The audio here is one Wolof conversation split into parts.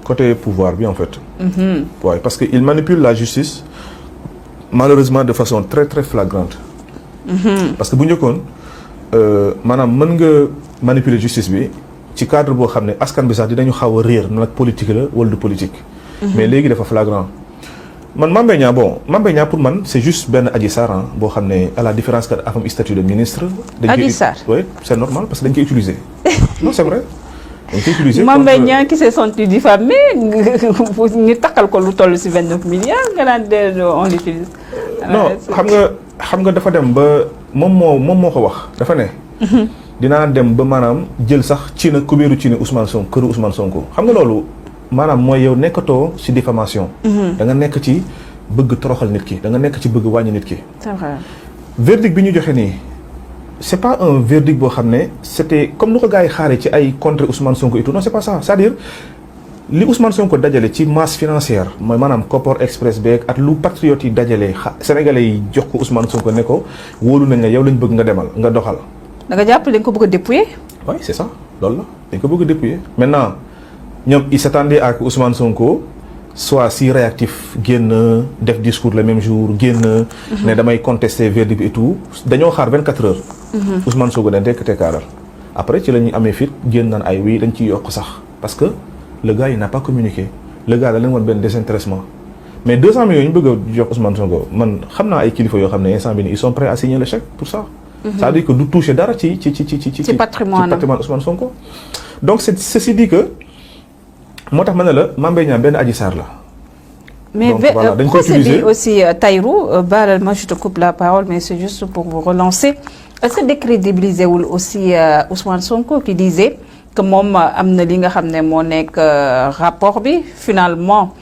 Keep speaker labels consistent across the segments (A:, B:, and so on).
A: côté pouvoir bi en fait. Ouais, parce que il manipule la justice malheureusement de façon très très flagrante. Parce que bu njëkkoon maanaam mën nga manipuler justice bi ci cadre boo xam ne askan bi sax dinañu xaw a réer nag politique la wala du politique. mais léegi dafa flagrant. man Mame Mbaye Niang Mame Mbaye Niang pour man c'est juste benn Adji Sarr boo xam ne à la différence que dafa am statut de ministre.
B: Adji Sarr
A: oui c'est normal parce que dañ koy utiliser. non c'est vrai. dañ koy utiliser
B: Mame Mbaye Niang qui s'est senti diffamé ñu takkal ko lu toll ci 29 milliards nga naan on l'utilise.
A: non xam nga dafa dem ba moom moo ko wax dafa ne. dinaa dem ba maanaam jël sax ci na kubéeru ci ne Ousmane Sonko këru Ousmane Sonko xam nga loolu. maanaam mooy yow nekkatoo ci diffamation. da nga nekk ci bëgg toroxal nit ki da nga nekk ci bëgg wàññi nit ki.
B: c'est vrai.
A: verdict bi ñu joxe nii c'est pas un verdict boo xam ne c'était comme nu ko gars yi xaaree ci ay contre Ousmane Sonko et tout non c'est pas ça c'est-à-dire li Ousmane Sonko dajale ci masse financière mooy maanaam Kopor Express beeg ak lu patriote yi dajale sénégalais yi jox ko Ousmane Sonko ne ko wóolu nañ la yow lañ bëgg nga demal nga doxal.
B: da nga jàpp dañ ko bëgg a dépouiller.
A: oui c'est ça loolu la dañ ko bëgg a dépouiller maintenant. ñoom il s'attendait à que Ousmane Sonko soit si réactif génn def discours le même jour génn. ne damay contester verdict et tout dañoo xaar 24 heures. Ousmane Sonko dañ tekk tekkaaral après ci la ñuy amee fit génn naan ay oui dañ ciy yokk sax parce que le gars il n'a pas communiqué le gars da leen woon benn désintéressement mais 200 millions ñu bëgg a jox Ousmane Sonko man xam naa ay kilifa yoo xam ne instant bi nii ils sont prêts à signer le chèque pour ça. c'est-à-dire que du toucher dara ci patrimoine Ousmane Sonko donc ceci dit que. moo tax ma ne la Mame Mbaye Niang benn Adji Sarr la.
B: mais procès bi aussi Tahirou baal ma je te coupe la parole mais c'est juste pour vous relancer est-ce que décrédibiliser wul aussi Ousmane Sonko qui disait que moom am na li nga xam ne moo nekk rapport bi finalement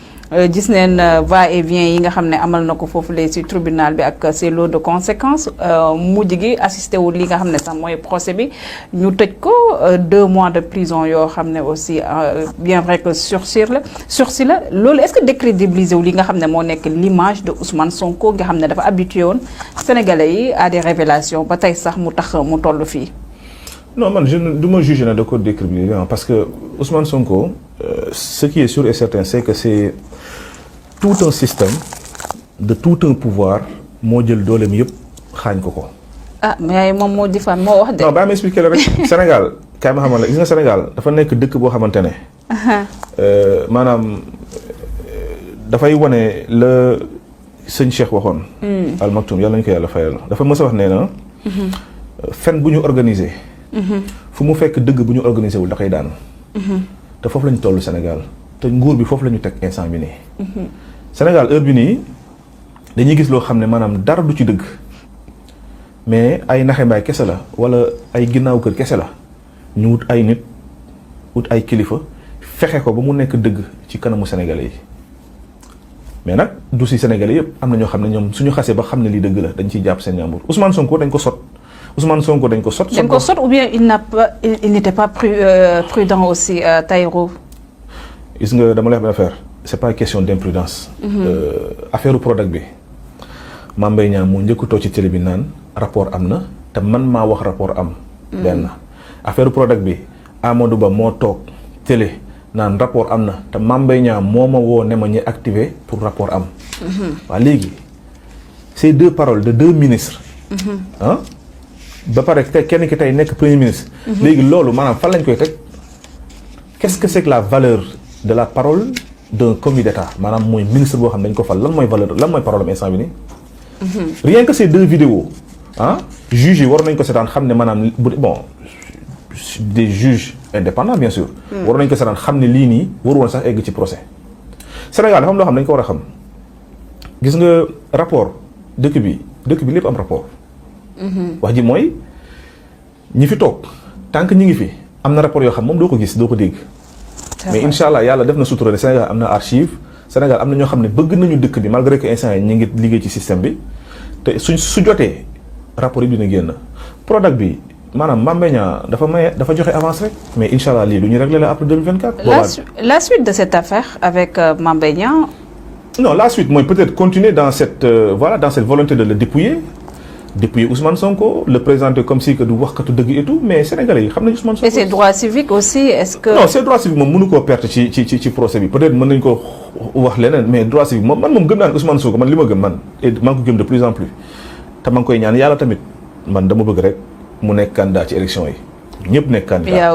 B: gis neen va-et-vient yi nga xam ne amal na ko foofu la ci tribunal bi ak ses lots de conséquences mujj gi assisté wul li nga xam ne sax mooy procès bi ñu tëj ko 2 mois de prison yoo xam ne aussi bien vrai que sursis la loolu est-ce que décrédibiliser wu li nga xam ne moo nekk l'image de Ousmane Sonko nga xam ne dafa habitué woon Sénégalais yi à des révélations ba tey sax mu tax mu toll fii.
A: non man je du ma juger na da ko décrédibiliser parce que Ousmane Sonko ce qui est sûr et certain c'est que c'est tout un système de tout un pouvoir moo jël dooleem yëpp xaañ ko.
B: ah mais moom moo diffame moo wax de.
A: non ba ma expliquer la rek Sénégal kaay ma xamal la gis nga Sénégal dafa nekk dëkk boo xamante ne. maanaam dafay wane la sëñ Cheikh waxoon. Al Maktoum yàlla nañu ko yàlla fayal dafa mës a wax nee na. fen bu ñu organiser. fu mu fekk dëgg bu ñu organiser wul da koy daan. te foofu la ñu toll Sénégal te nguur bi foofu la ñu teg instant bi nii. Sénégal heure bi nii dañuy gis loo xam ne maanaam dara du ci dëgg mais ay naxe mbaay kese la wala ay ginnaaw kër kese la ñu wut ay nit wut ay kilifa fexe ko ba mu nekk dëgg ci kanamu sénégalais yi mais nag du si sénégalais yëpp am na ñoo xam ne ñoom suñu xasee ba xam ne lii dëgg la dañ ciy jàpp seen ñaambur Ousmane Sonko dañ ko sot ou bien
B: il n'était pas prudent aussi Tahirou.
A: gis nga dama lay wax benn affaire c'est pas question d'imprudence. affaire Prodac bi Mame Mbaye Niang moo njëkk toog ci télé bi naan rapport am na te man maa wax rapport am. benn affaire Prodac bi Amadou Ba moo toog télé naan rapport am na te Mame Mbaye Niang moo ma woo ne ma ñu activé pour rapport am. waa léegi ces 2 paroles de 2 ministres. ba pare kenn ki tey nekk premier ministre. léegi loolu maanaam fan lañ koy teg qu'est-ce que c'est que la valeur de la parole d'un commis d'État maanaam mooy ministre boo xam ne dañ ko fal lan mooy valeur lan mooy parole am instant bi nii. rien que ces 2 vidéos juges yi war nañ ko seetaan xam ne maanaam bon des juges indépendants bien sûr. war nañ ko seetaan xam ne lii nii waru woon sax egg ci procès. Sénégal dafa am loo xam ne dañ ko war a xam gis nga rapport dëkk bi lépp am rapport. wax ji mooy ñi fi toog tant que ñi ngi fi am na rapport yoo xam moom doo ko gis doo ko dégg. mais incha allah yàlla def na sutura ne Sénégal am na archive Sénégal am na ñoo xam ne bëgg nañu dëkk bi malgré que instant yi ñu ngi liggéey ci système bi te su jotee rapport yi dina génn Prodac bi maanaam Mame Mbaye Niang dafa joxe avance rek mais incha allah lii lu ñu réglé la après 2024.
B: la suite de cette affaire avec Mame Mbaye Niang.
A: non la suite mooy peut-être continuer dans cette volonté de le dépouiller. depuis Ousmane Sonko le présenter comme si que du waxkatu dëgg et tout mais Sénégalais yi xam nañu Ousmane Sonko.
B: et ses droits civiques aussi est-ce que.
A: non ses droits civiques moom mënu koo perte ci procès bi peut-être mën nañu ko wax leneen mais droits civiques moom gëm naa ne Ousmane Sonko man li ma gëm man et maa ngi ko gëm de plus en plus te maa ngi koy ñaan yàlla tamit man dama bëgg rek mu nekk candidat ci élection yi ñëpp nekk candidat.